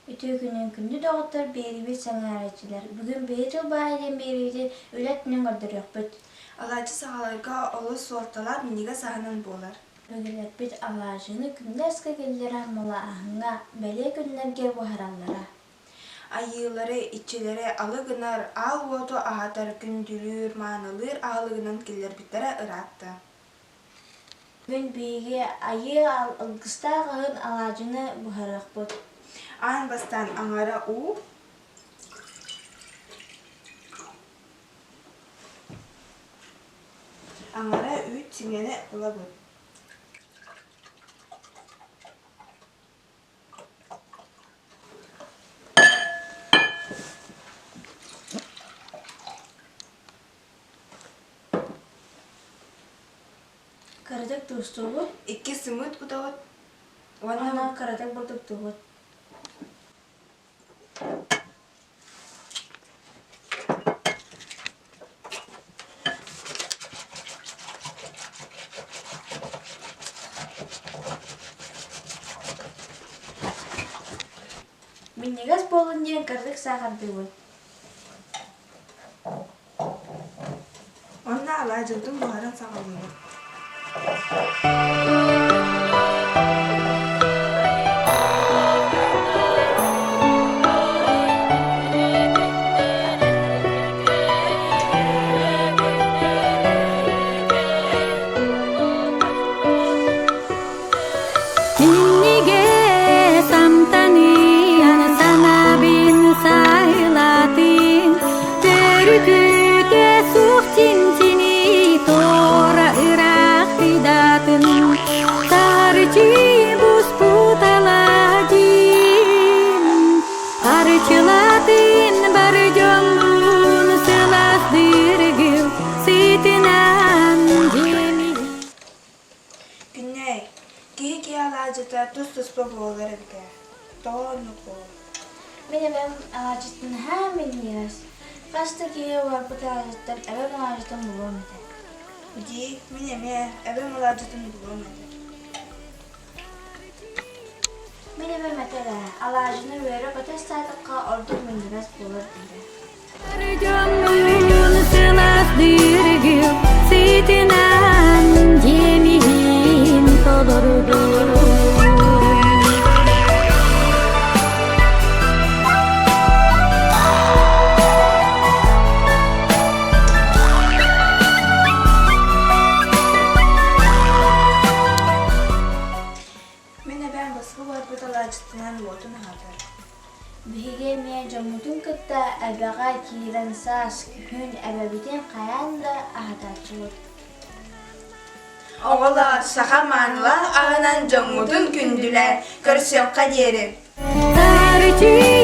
Үтүө күнүн күндү доҕоттор, биэриибит сэҥээрээччилэр! Бүгүн биһи тыл баайа диэн биэриибитин үлэ өттүнэн көрдөрүөхпүт. Алаадьы сахаларга олус суолталаах минньигэс аһынан буолар. Өбүгэлэрбит алаадьыны күндү аска киллэрэн малааһыҥҥа, бэлиэ күннэргэ буһараллара. Айыылары, иччилэри алы гынар, аал уоту аһатар, күндүлүүр, маанылыыр аһылыгынан киллэрбиттэрэ ыраатта. Бүгүн биһиги айыы алгыстаах аһын алаадьыны буһарыахпыт. Аан бастаан аҥара уу, аҥара үүт сиҥэни ылабыт. Кыратык туустуубут. Икки сымыыт кутабыт Уонна уонна кыратык бурдуктуубут. Минньигэс буоллун диэн кыратык саахардыыбыт. Онно алаадьыбытын буһаран саҕалыыбыт. Минньигэс амтаныан санаабын сайылатын, Төрүкүтэ суох чинчини туора ыраах ыйдатын, Тарчы буспут аладьын, Арчылатын бар дьоммун сылаас дыргыл сытынан дьиэмин. Күннэй, киһи киһи алаадьыта тус-туспа буолар эбит ээ. Тоҕо оннук буолуой? Мин эбэм алаадьыттан наһаа минньигэс. Хас да киһи уорбут алаадьыттан эбэм алаадьытын булуом этэ. Дии, мин эмиэ эбэм алаадьытын булуом этэ. Мин эбэм этэр ээ, алаадьыны үөрэ-көтө астаатахха ордук минньигэс буолар диирэ. Дьоммун сылаас дыргыл сытынан дьиэмиһин толордум. Мин эбээм босхо барбыт алаадьытынан уотун аһатар. Биһиги эмиэ дьоммутун кытта эбэҕэ киирэн саас, күһүн эбэбитин хайаан да аһатааччыбыт. Оҕолоор, саха маанылаах аһынан дьоҥҥутун күндүлээн, көрсүөххэ диэри. Таарычыы.